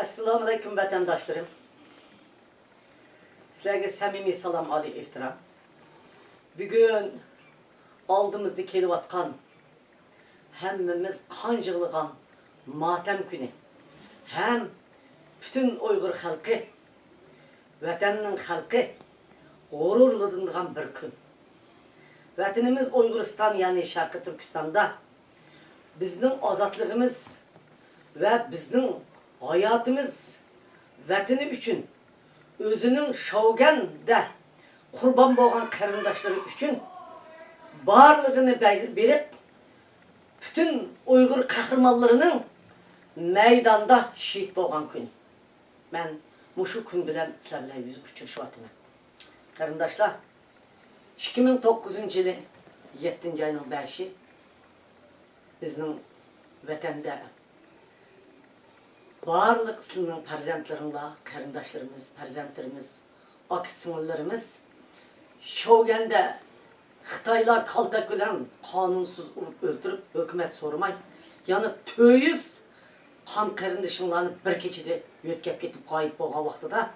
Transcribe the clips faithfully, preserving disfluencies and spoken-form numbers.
ئەسسالامۇئەلەيكۇم، ۋەتەنداشلىرىم. سىلەرگە سەمىمىي سالام، ئالىي ئېھتىرام. بۈگۈن ئالدىمىزدا كېلىۋاتقان ھەممىمىز قان يىغلىغان ماتەم كۈنى ھەم پۈتۈن ئۇيغۇر خەلقى، ۋەتەننىڭ خەلقى غۇرۇرلىنىدىغان بىر كۈن. ۋەتىنىمىز ئۇيغۇرىستان، يەنى شەرقىي تۈركىستاندا بىزنىڭ ئازادلىقىمىز ۋە بىزنىڭ ھاياتىمىز ۋەتىنى ئۈچۈن، ئۆزىنىڭ شوۋگەندە قۇربان بولغان قېرىنداشلىرى ئۈچۈن بارلىقىنى بە-، بېرىپ، پۈتۈن ئۇيغۇر قەھرىمانلىرىنىڭ مەيداندا شېھىت بولغان كۈنى. مەن مۇشۇ كۈن بىلەن سىلەر بىلەن يۈز ئۇچرىشىۋاتىمەن. قېرىنداشلار، ئىككى مىڭ توققۇزىنچى يىلى يەتتىنچى ئاينىڭ بەشى بىزنىڭ ۋەتەندە بارلىق سىلىنىڭ پەرزەنتلىرىڭلار، قېرىنداشلىرىمىز، پەرزەنتلىرىمىز، ئاكا-سىڭىللىرىمىز شوۋگەندە خىتايلار كالتەك بىلەن قانۇنسىز ئۇرۇپ ئۆلتۈرۈپ، ھۆكۈمەت سورىماي، يەنە تۆت يۈز قان قېرىندىشىڭلارنى بىر كېچىدە يۆتكەپ كېتىپ غايىب بولغان ۋاقتىدا،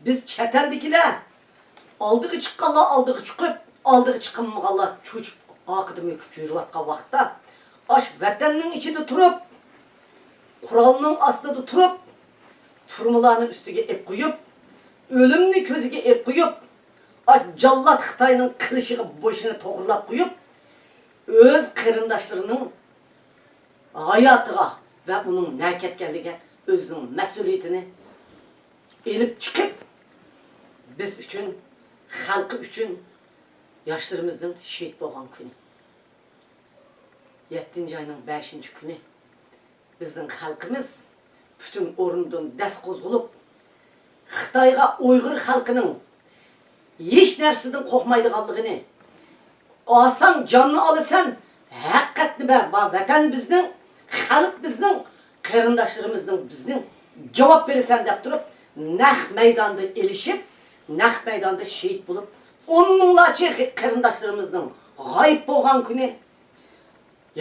بىز چەت ئەلدىكىلەر ئالدىغا چىققانلار ئالدىغا چىقىپ، ئالدىغا چىقالمىغانلار چۆچۈپ، ئارقىدا مۆكۈپ يۈرۈۋاتقان ۋاقىتتا، ئاشۇ ۋەتەننىڭ ئىچىدە تۇرۇپ، قورالنىڭ ئاستىدا تۇرۇپ، تۈرمىلارنى ئۈستىگە ئېلىپ قويۇپ، ئۆلۈمنى كۆزىگە ئېلىپ قويۇپ، ئاشۇ جاللات خىتاينىڭ قىلىچىغا بېشىنى توغرىلاپ قويۇپ، ئۆز قېرىنداشلىرىنىڭ ھاياتىغا ۋە ئۇنىڭ نەگە كەتكەنلىكىگە ئۆزىنىڭ مەسئۇلىيىتىنى ئېلىپ چىقىپ، بىز ئۈچۈن، خەلقى ئۈچۈن ياشلىرىمىزنىڭ شېھىت بولغان كۈنى. يەتتىنچى ئاينىڭ بەشىنچى كۈنى بىزنىڭ خەلقىمىز پۈتۈن ئورنىدىن دەس قوزغىلىپ، خىتايغا ئۇيغۇر خەلقىنىڭ ھېچ نەرسىدىن قورقمايدىغانلىقىنى، ئالساڭ جاننى ئالىسەن، ھەقىقەتنى بەر، بار ۋەتەن بىزنىڭ، خەلق بىزنىڭ، قېرىنداشلىرىمىزنىڭ بىزنىڭ، جاۋاب بېرىسەن دەپ تۇرۇپ، نەق مەيداندا ئېلىشىپ، نەق مەيداندا شېھىت بولۇپ، ئون مىڭلارچە قېرىنداشلىرىمىزنىڭ غايىب بولغان كۈنى،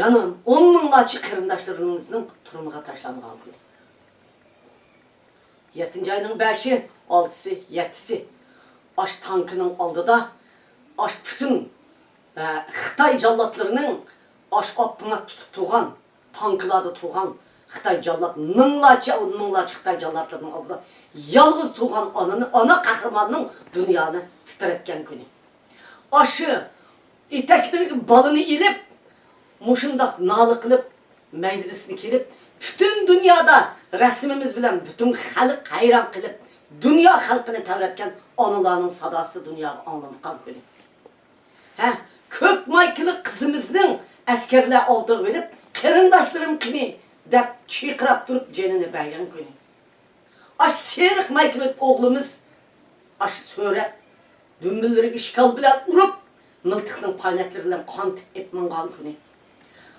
يەنە ئون مىڭلارچە قېرىنداشلىرىمىزنىڭ تۈرمىگە تاشلانغان كۈنى. يەتتىنچى ئاينىڭ بەشى، ئالتىسى، يەتتىسى. ئاش تانكىنىڭ ئالدىدا، ئاش پۈتۈن، ئە، خىتاي جاللاتلىرىنىڭ ئاش ئاپپىڭاق تۇتۇپ تۇرغان، تانكىلاردا تۇرغان خىتاي جاللات، مىڭلارچە، ئون مىڭلارچە خىتاي جاللاتلىرىنىڭ ئالدىدا يالغۇز تۇرغان ئانىنى، ئانا قەھرىماننىڭ دۇنيانى تىترەتكەن كۈنى. ئاشۇ ئېتەكلىرىگە بالىنى ئېلىپ، مۇشۇنداق نالە قىلىپ، مەيدىنىسىنى كېلىپ، پۈتۈن دۇنيادا رەسىمىمىز بىلەن پۈتۈن خەلق ھەيران قېلىپ، دۇنيا خەلقىنى تەۋرەتكەن ئانىلارنىڭ ساداسى دۇنياغا ئاڭلانغان كۈنى. ھە، كۆك مايكىلىق قىزىمىزنىڭ ئەسكەرلەر ئالدىغا بېرىپ، «قېرىنداشلىرىم قېنى؟» دەپ چىرقىراپ تۇرۇپ جېنىنى بەرگەن كۈنى. ئاشۇ سېرىق مايكىلىق ئوغلىمىز ئاشۇ سۆرەپ، دۈمبىلىرىگە ئىشكال بىلەن ئۇرۇپ، مىلتىقنىڭ پاينەكلىرى بىلەن قان تېپىپ ماڭغان كۈنى.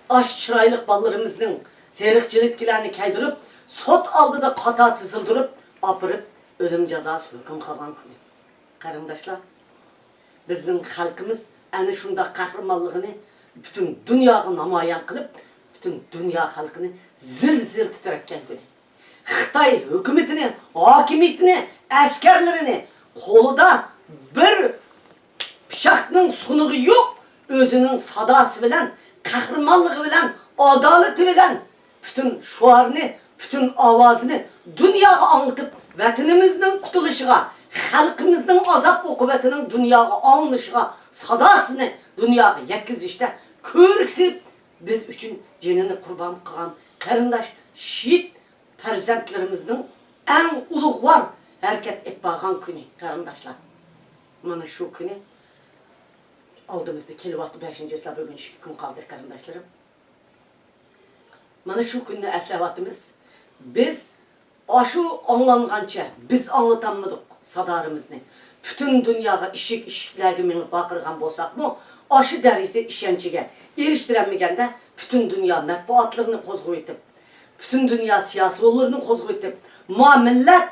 ئاشۇ چىرايلىق بالىلىرىمىزنىڭ سېرىق جىلىتكىلەرنى كىيدۈرۈپ، سوت ئالدىدا قاتار تىزىلدۇرۇپ، ئاپىرىپ، ئۆلۈم جازاسى ھۆكۈم قىلغان كۈنى. قېرىنداشلار، بىزنىڭ خەلقىمىز ئەنە شۇنداق قەھرىمانلىقىنى پۈتۈن دۇنياغا نامايان قىلىپ، پۈتۈن دۇنيا خەلقىنى زىل-زىل تىترەتكەن كۈنى. خىتاي ھۆكۈمىتىنى، ھاكىمىيىتىنى، ئەسكەرلىرىنى قولىدا بىر پىچاقنىڭ سۇنۇقى يوق، ئۆزىنىڭ ساداسى بىلەن، قەھرىمانلىقى بىلەن، ئادالىتى بىلەن پۈتۈن شوئارنى، پۈتۈن ئاۋازىنى دۇنياغا ئاڭلىتىپ، ۋەتىنىمىزنىڭ قۇتۇلۇشىغا، خەلقىمىزنىڭ ئازاب ئوقۇبەتىنىڭ دۇنياغا ئاڭلىنىشىغا، ساداسىنى دۇنياغا يەتكۈزۈشتە كۆۋرۈك سېلىپ، بىز ئۈچۈن جېنىنى قۇربان قىلغان قېرىنداش، شېھىت پەرزەنتلىرىمىزنىڭ ئەڭ ئۇلۇغۋار ھەرىكەت ئېلىپ بارغان كۈنى، قېرىنداشلار. مانا شۇ كۈنى ئالدىمىزدا كېلىۋاتتى، بەشىنچى چىسلا، بۈگۈن ئىككى كۈن قالدى، قېرىنداشلىرىم. مانا شۇ كۈننى ئەسلەۋاتىمىز. بىز ئاشۇ ئاڭلانغانچە بىز ئاڭلىتالمىدۇق سادالىرىمىزنى. پۈتۈن دۇنياغا ئىشىك-ئىشىكلەرگە مېڭىپ ۋارقىرىغان بولساقمۇ، ئاشۇ دەرىجىدە ئىشەنچىگە ئېرىشتۈرەلمىگەندە، پۈتۈن دۇنيا مەتبۇئاتلىرىنى قوزغىۋېتىپ، پۈتۈن دۇنيا سىياسىيونلىرىنى قوزغىۋېتىپ، ما مىللەت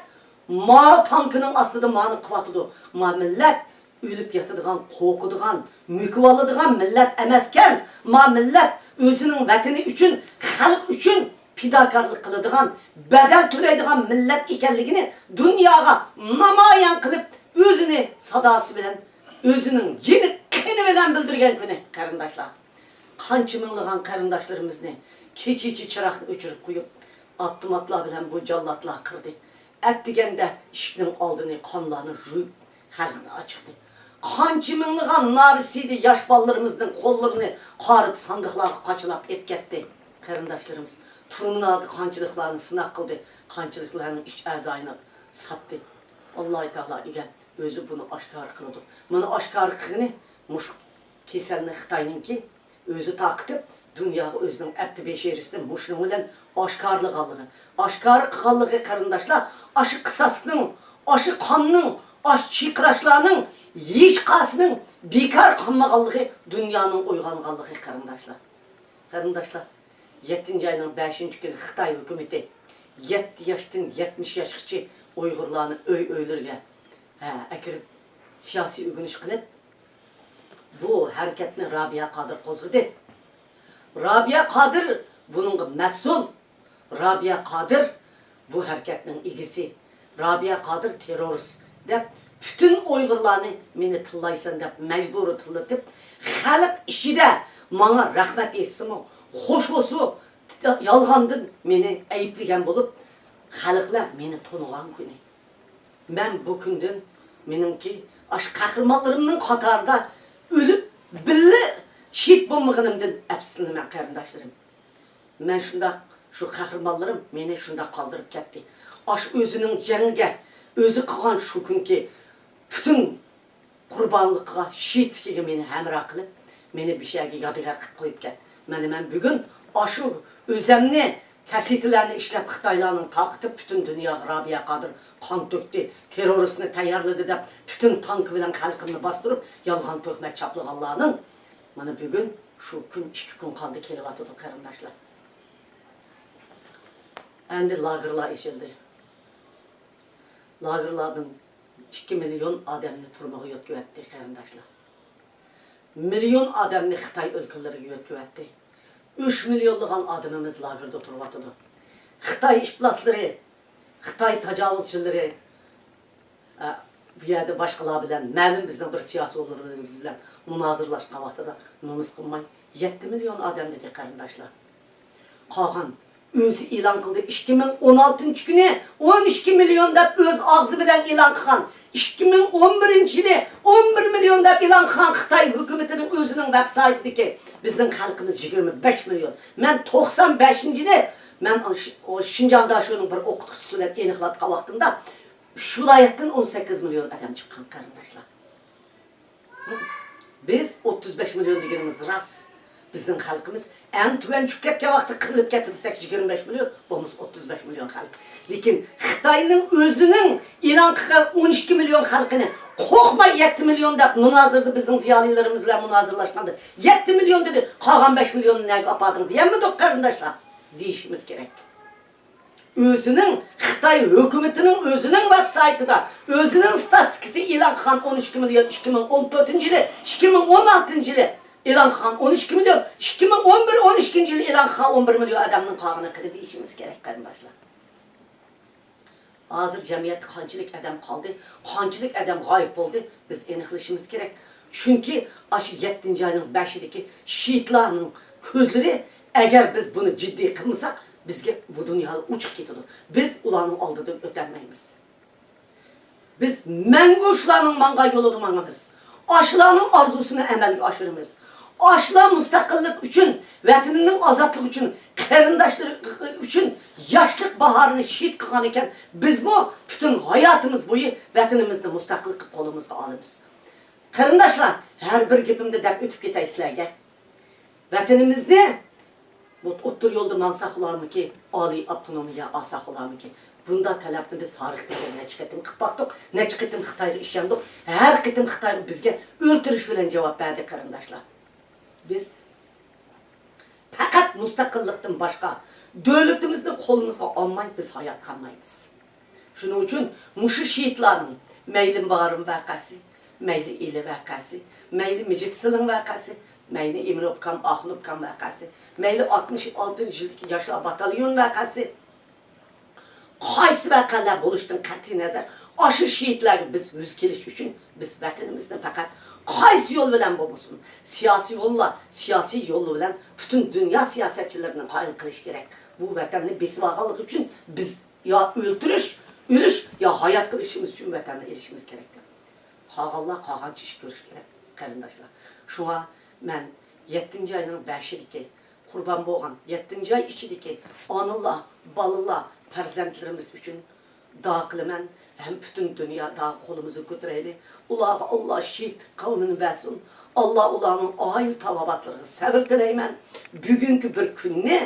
ما تانكىنىڭ ئاستىدا مانى قىلىۋاتىدۇ، ما مىللەت ئۆلۈپ ياتىدىغان، قورقىدىغان، مۆكۈۋالىدىغان مىللەت ئەمەسكەن. ما مىللەت ئۆزىنىڭ ۋەتىنى ئۈچۈن، خەلق ئۈچۈن پىداكارلىق قىلىدىغان، بەدەل تۆلەيدىغان مىللەت ئىكەنلىكىنى دۇنياغا نامايان قىلىپ، ئۆزىنى ساداسى بىلەن، ئۆزىنىڭ جېنى قېنى بىلەن بىلدۈرگەن كۈنى، قېرىنداشلار. قانچە مىڭلىغان قېرىنداشلىرىمىزنى كېچىچە چىراغنى ئۆچۈرۈپ قويۇپ، ئاپتوماتلار بىلەن بۇ جاللاتلار قىردى. ئەتىگەندە ئىشىكنىڭ ئالدىنى قانلارنى يۇيۇپ، خەلقنى ئاچىقتى. قانچە مىڭلىغان نارەسىدە ياش بالىلىرىمىزنىڭ قوللىرىنى قارىتىپ ساندۇقلارغا قاچىلاپ ئېلىپ كەتتى. قېرىنداشلىرىمىز تۈرمىلەردە قانچىلىقلارنى سىناق قىلدى، قانچىلىقلارنىڭ ئىچ ئەزايىنى ساتتى. ئاللاھ تائالا ئىگەم ئۆزى بۇنى ئاشكارا قىلىدۇ. مانا ئاشكارا قىلغىنى مۇشۇ كېسەلنى خىتاينىڭكى ئۆزى تارقىتىپ، دۇنياغا ئۆزىنىڭ ئەپتى بەشىرىسىنى مۇشۇنىڭ بىلەن ئاشكارىلىغانلىقى، ئاشكارا قىلغانلىقى، قېرىنداشلار، ئاشۇ قىساسنىڭ، ئاشۇ قاننىڭ، ئاشۇ چىرقىراشلارنىڭ ھېچقايسىنىڭ بىكار قالمىغانلىقى، دۇنيانىڭ ئويغانغانلىقى، قېرىنداشلار. قېرىنداشلار، يەتتىنچى ئاينىڭ بەشىنچى كۈنى خىتاي ھۆكۈمىتى يەتتە ياشتىن يەتمىش ياشقىچە ئۇيغۇرلارنى ئۆي-ئۆيلىرىگە، ھە، ئەكىرىپ، سىياسىي ئۆگىنىش قىلىپ، بۇ ھەرىكەتنى رابىيە قادىر قوزغىدى. رابىيە قادىر بۇنىڭغا مەسئۇل. رابىيە قادىر بۇ ھەرىكەتنىڭ ئىگىسى. رابىيە قادىر تېررورىست دەپ، پۈتۈن ئۇيغۇرلارنى مېنى تىللايسەن دەپ مەجبۇرىي تىللىتىپ، خەلق ئىچىدە ماڭا رەھمەت ئېيتسىمۇ، خوش بولسا، يالغاندىن مېنى ئەيىبلىگەن بولۇپ، خەلقلەر مېنى تونۇغان كۈنى. مەن بۇ كۈندىن مېنىڭكى ئاشۇ قەھرىمانلىرىمنىڭ قاتارىدا ئۆلۈپ، بىللە شېھىت بولمىغىنىمدىن ئەپسۇسلىنىمەن، قېرىنداشلىرىم. مەن شۇنداق، شۇ قەھرىمانلىرىم مېنى شۇنداق قالدۇرۇپ كەتتى. ئاشۇ ئۆزىنىڭ جەڭگە، ئۆزى قىلغان شۇ كۈنكى پۈتۈن قۇربانلىقىغا، شېھىتلىكىگە مېنى ھەمراھ قىلىپ، مېنى بىشەگە يادىگار قىلىپ قويۇپ كەت. مانا مەن بۈگۈن ئاشۇ ئۆزەمنى كاسېتتىلارنى ئىشلەپ، خىتايلارنىڭ تارقىتىپ، پۈتۈن دۇنياغا رابىيە قادىر قان تۆكتى، تېررورىستنى تەييارلىدى دەپ، پۈتۈن تانكا بىلەن خەلقىمنى باستۇرۇپ، يالغان تۆھمەت چاپلىغانلارنىڭ مانا بۈگۈن شۇ كۈن، ئىككى كۈن قالدى، كېلىۋاتىدۇ، قېرىنداشلار. ئەمدى لاگېرلار ئېچىلدى. لاگېرلاردىن ئىككى مىليون ئادەمنى تۈرمىگە يۆتكىۋەتتى، قېرىنداشلار. مىليون ئادەمنى خىتاي ئۆلكىلىرىگە يۆتكىۋەتتى. ئۈچ مىليونلىغان ئادىمىمىز لاگېردا تۇرۇۋاتىدۇ. خىتاي ئىپلاسلىرى، خىتاي تاجاۋۇزچىلىرى، ئە، بۇ يەردە باشقىلار بىلەن، مەلۇم بىزنىڭ بىر سىياسىيونلىرىمىز بىلەن مۇنازىرىلەشكەن ۋاقتىدا نومۇس قىلماي، يەتتە مىليون ئادەم دېدى، قېرىنداشلار. قالغان ئۆزى ئېلان قىلدى. ئىككى مىڭ ئون ئالتىنچى كۈنى ئون ئىككى مىليون دەپ ئۆز ئاغزى بىلەن ئېلان قىلغان. ئىككى مىڭ ئون بىرىنچى يىلى ئون بىر مىليون دەپ ئېلان قىلغان خىتاي ھۆكۈمىتىنىڭ ئۆزىنىڭ ۋېب سايتىدىكى بىزنىڭ خەلقىمىز يىگىرمە بەش مىليون. مەن توقسان بەشىنچى يىلى، مەن ئاشۇ، ئۇ شىنجاڭدا شۇنىڭ بىر ئوقۇتقۇچىسى بىلەن ئېنىقلاتقان ۋاقتىمدا، ئۈچ ۋىلايەتتىن ئون سەككىز مىليون ئادەم چىققان، قېرىنداشلار. بىز ئوتتۇز بەش مىليون دېگىنىمىز راست. بىزنىڭ خەلقىمىز ئەڭ تۆۋەن چۈشۈپ كەتكەن ۋاقىتتا قىرىلىپ كەتتى دېسەك، يىگىرمە بەش مىليون، بولمىسا ئوتتۇز بەش مىليون خەلق. لېكىن خىتاينىڭ ئۆزىنىڭ ئېلان قىلغان ئون ئىككى مىليون خەلقىنى قورقماي يەتتە مىليون دەپ مۇنازىرىدە بىزنىڭ زىيالىيلىرىمىز بىلەن مۇنازىرىلەشكەندە، يەتتە مىليون دېدى، قالغان بەش مىليوننى نەگە ئاپاردىڭ دېيەلمىدۇق، قېرىنداشلار، دېيىشىمىز كېرەك. ئۆزىنىڭ، خىتاي ھۆكۈمىتىنىڭ ئۆزىنىڭ ۋېب سايتىدا، ئۆزىنىڭ ستاتىستىكىسى ئېلان قىلغان ئون ئىككى مىليون ئىككى مىڭ ئون تۆتىنچى يىلى، ئىككى مىڭ ئون ئالتىنچى يىلى ئېلان قىلغان ئون ئىككى مىليون، ئىككى مىڭ ئون بىر، ئون ئىككىنچى يىلى ئېلان قىلغان ئون بىر مىليون ئادەمنىڭ قالغىنى قېنى دېيىشىمىز كېرەك، قېرىنداشلار. ھازىر جەمئىيەتتە قانچىلىك ئادەم قالدى، قانچىلىك ئادەم غايىب بولدى، بىز ئېنىقلىشىمىز كېرەك. چۈنكى ئاشۇ يەتتىنچى ئاينىڭ بەشىدىكى شېھىتلارنىڭ كۆزلىرى، ئەگەر بىز بۇنى جىددىي قىلمىساق، بىزگە بۇ دۇنيادا ئوچۇق كېتىدۇ. بىز ئۇلارنىڭ ئالدىدىن ئۆتەلمەيمىز. بىز مەڭگۈ شۇلارنىڭ ماڭغان يولىدا ماڭىمىز. ئاشۇلارنىڭ ئارزۇسىنى ئەمەلگە ئاشۇرىمىز. ئاشۇلار مۇستەقىللىق ئۈچۈن، ۋەتىنىنىڭ ئازادلىقى ئۈچۈن، قېرىنداشلىرى ئۈچۈن ياشلىق باھارىنى شېھىت قىلغان ئىكەن، بىزمۇ پۈتۈن ھاياتىمىز بويى ۋەتىنىمىزنى مۇستەقىل قىلىپ قولىمىزغا ئالىمىز. قېرىنداشلار، ھەر بىر گېپىمدە دەپ ئۆتۈپ كېتەي سىلەرگە. ۋەتىنىمىزنى بۇ ئوتتۇرا يولدا ماڭساق بولارمىكى، ئالىي ئاپتونومىيە ئالساق بولارمىكى؟ بۇنداق تەلەپنى بىز تارىختا يەنە نەچچە قېتىم قىلىپ باقتۇق، نەچچە قېتىم خىتايغا ئىشەندۇق، ھەر قېتىم خىتاي بىزگە ئۆلتۈرۈش بىلەن جاۋاب بەردى، قېرىنداشلار. بىز پەقەت مۇستەقىللىقتىن باشقا دۆلىتىمىزنى قولىمىزغا ئالماي بىز ھايات قالمايمىز. شۇنىڭ ئۈچۈن مۇشۇ شېھىتلارنىڭ، مەيلى بارىن ۋەقەسى، مەيلى ئىلى ۋەقەسى، مەيلى مىجىت سىلىڭ ۋەقەسى، مەيلى ئىمىن ئوبكام، ئاخۇن ئوبكام ۋەقەسى، مەيلى ئاتمىش ئالتىنچى يىلدىكى ياشلار باتاليون ۋەقەسى، قايسى ۋەقەلەر بولۇشىدىن قەتئىينەزەر، ئاشۇ شېھىتلەرگە بىز يۈز كېلىش ئۈچۈن بىز ۋەتىنىمىزنى پەقەت قايسى يول بىلەن بولمىسۇن، سىياسىي يوللا، سىياسىي يول بىلەن پۈتۈن دۇنيا سىياسەتچىلىرىنى قايىل قىلىش كېرەك. بۇ ۋەتەننى بېسىۋالغانلىقى ئۈچۈن بىز يا ئۆلتۈرۈش، ئۆلۈش، يا ھايات قىلىشىمىز ئۈچۈن ۋەتەننى ئېلىشىمىز كېرەك. قالغانلار قالغانچە ئىش كۆرۈش كېرەك، قېرىنداشلار. شۇڭا مەن يەتتىنچى ئاينىڭ بەشىدىكى قۇربان بولغان، يەتتىنچى ئاي ئىچىدىكى ئانىلار، بالىلار، پەرزەنتلىرىمىز ئۈچۈن دۇئا قىلىمەن. ھەم پۈتۈن دۇنيا دۇئا قولىمىزنى كۆتۈرەيلى. ئۇلارغا ئاللا شېھىتلىك قەۋمىنى بەرسۇن. ئاللا ئۇلارنىڭ ئائىلە تاۋابىئاتلىرىغا سەۋر تىلەيمەن. بۈگۈنكى بىر كۈننى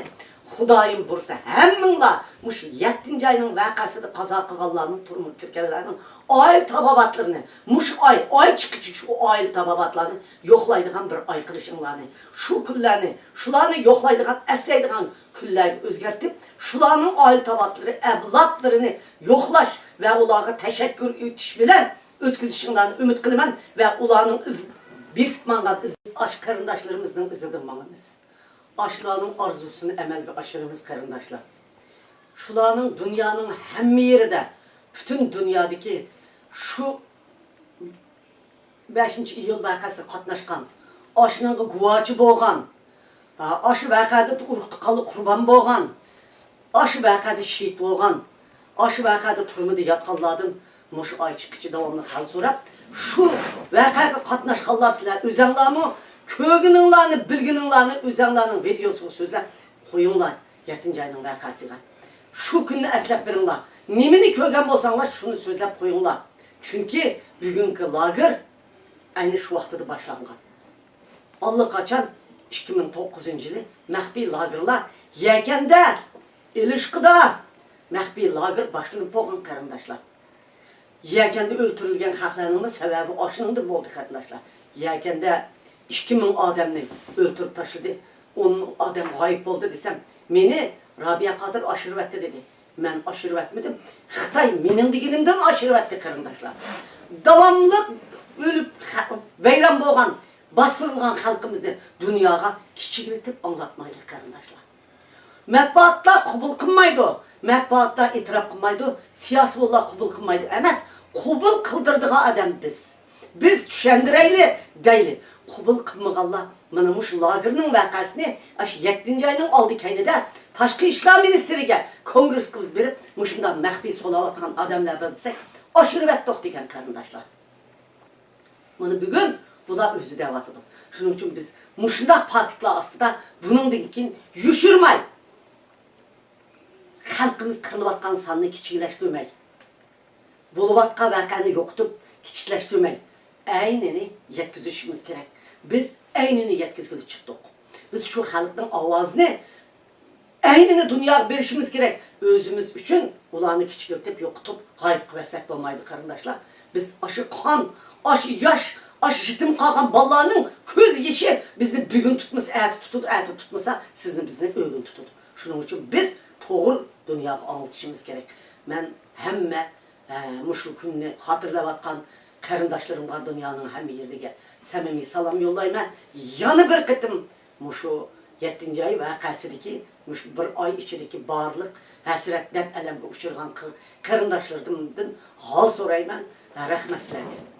خۇدايىم بۇيرۇسا، ھەممىڭلار مۇشۇ يەتتىنچى ئاينىڭ ۋەقەسىدە قازا قىلغانلارنىڭ، تۈرمىگە كىرگەنلەرنىڭ ئائىلە تاۋابىئاتلىرىنى، مۇشۇ ئاي، ئاي چىققىچە شۇ ئائىلە تاۋابىئاتلارنى يوقلايدىغان بىر ئاي قىلىشىڭلارنى، شۇ كۈنلەرنى، شۇلارنى يوقلايدىغان، ئەسلەيدىغان كۈنلەرگە ئۆزگەرتىپ، شۇلارنىڭ ئائىلە تاۋابىئاتلىرى، ئەۋلادلىرىنى يوقلاش ۋە ئۇلارغا تەشەككۈر ئېيتىش بىلەن ئۆتكۈزۈشۈڭلارنى ئۈمىد قىلىمەن ۋە ئۇلارنىڭ ئىز، بېسىپ ماڭغان ئىز، ئاشۇ قېرىنداشلىرىمىزنىڭ ئىزىدىن ماڭىمىز. ئاشۇلارنىڭ ئارزۇسىنى ئەمەلگە ئاشۇرىمىز، قېرىنداشلار. شۇلارنىڭ دۇنيانىڭ ھەممە يېرىدە، پۈتۈن دۇنيادىكى شۇ بەشىنچى ئىيۇل ۋەقەسىگە قاتناشقان، ئاشۇنىڭغا گۇۋاچى بولغان، ھە، ئاشۇ ۋەقەدە ئۇرۇق تۇغقانلار قۇربان بولغان، ئاشۇ ۋەقەدە شېھىت بولغان، ئاشۇ ۋەقەدە تۈرمىدە ياتقانلاردىن مۇشۇ ئاي چىققىچە داۋاملىق ھال سوراپ، شۇ ۋەقەگە قاتناشقانلار سىلەر ئۆزەڭلارمۇ كۆرگىنىڭلارنى، بىلگىنىڭلارنى ئۆزەڭلارنىڭ ۋىدېئوسىغا سۆزلەپ قويۇڭلار. يەتتىنچى ئاينىڭ ۋەقەسىگە شۇ كۈننى ئەسلەپ بېرىڭلار. نېمىنى كۆرگەن بولساڭلار، شۇنى سۆزلەپ قويۇڭلار. چۈنكى بۈگۈنكى لاگېر ئەينى شۇ ۋاقتىدا باشلانغان. ئاللىقاچان ئىككى مىڭ توققۇزىنچى يىلى مەخپىي لاگېرلار يەكەندە، ئېلىشقىدا مەخپىي لاگېر باشلىنىپ بولغان، قېرىنداشلار. يەكەندە ئۆلتۈرۈلگەن خەقلەرنىڭمۇ سەۋەبى ئاشۇنىڭدىن بولدى، قېرىنداشلار. يەكەندە ئىككى مىڭ ئادەمنى ئۆلتۈرۈپ تاشلىدى، ئون مىڭ ئادەم غايىب بولدى دېسەم، مېنى رابىيە قادىر ئاشۇرۇۋەتتى دېدى. مەن ئاشۇرۇۋەتمىدىم. خىتاي مېنىڭ دېگىنىمدىن ئاشۇرۇۋەتتى، قېرىنداشلار. داۋاملىق ئۆلۈپ، خە-، ۋەيران بولغان، باستۇرۇلغان خەلقىمىزنى دۇنياغا كىچىكلىتىپ ئاڭلاتمايلى، قېرىنداشلار. مەتبۇئاتلار قوبۇل قىلمايدۇ، مەتبۇئاتلار ئېتىراپ قىلمايدۇ، سىياسىيونلار قوبۇل قىلمايدۇ ئەمەس، قوبۇل قىلدۇرىدىغان ئادەم بىز. بىز چۈشەندۈرەيلى، دەيلى. قوبۇل قىلمىغانلار مانا مۇشۇ لاگېرنىڭ ۋەقەسىنى ئاشۇ يەتتىنچى ئاينىڭ ئالدى كەينىدە تاشقى ئىشلار مىنىستىرىگە، كونگرېسقا بىز بېرىپ، مۇشۇنداق مەخپىي سولاۋاتقان ئادەملەر بار دېسەك، ئاشۇرۇۋەتتۇق دېگەن، قېرىنداشلار. مانا بۈگۈن بۇلار ئۆزى دەۋاتىدۇ. شۇنىڭ ئۈچۈن بىز مۇشۇنداق پاكىتلار ئاستىدا بۇنىڭدىن كېيىن يوشۇرماي، خەلقىمىز قىرىلىۋاتقان ساننى كىچىكلەشتۈرمەي، بولۇۋاتقان ۋەقەنى يوقىتىپ كىچىكلەشتۈرمەي، ئەينىنى يەتكۈزۈشىمىز كېرەك. بىز ئەينىنى يەتكۈزگىلى چىقتۇق. بىز شۇ خەلقنىڭ ئاۋازىنى ئەينىنى دۇنياغا بېرىشىمىز كېرەك. ئۆزىمىز ئۈچۈن ئۇلارنى كىچىكلىتىپ، يوقىتىپ، غايىب قىلىۋەتسەك بولمايدۇ، قېرىنداشلار. بىز ئاشۇ قان، ئاشۇ ياش، ئاشۇ يېتىم قالغان بالىلارنىڭ كۆز يېشى بىزنى بۈگۈن تۇتمىسا، ئەتە تۇتىدۇ، ئەتە تۇتمىسا، سىزنى، بىزنى ئۆگۈن تۇتىدۇ. شۇنىڭ ئۈچۈن بىز توغرا دۇنياغا ئاڭلىتىشىمىز كېرەك. مەن ھەممە، ئە، مۇشۇ كۈننى خاتىرىلەۋاتقان قېرىنداشلىرىمغا دۇنيانىڭ ھەممە يېرىگە سەمىمىي سالام يوللايمەن. يەنە بىر قېتىم مۇشۇ يەتتىنچى ئاي ۋەقەسىدىكى، مۇشۇ بىر ئاي ئىچىدىكى بارلىق ھەسرەت، دەرد-ئەلەمگە ئۇچرىغان قېرىنداشلىرىمدىن ھال سورايمەن. رەھمەت سىلەرگە.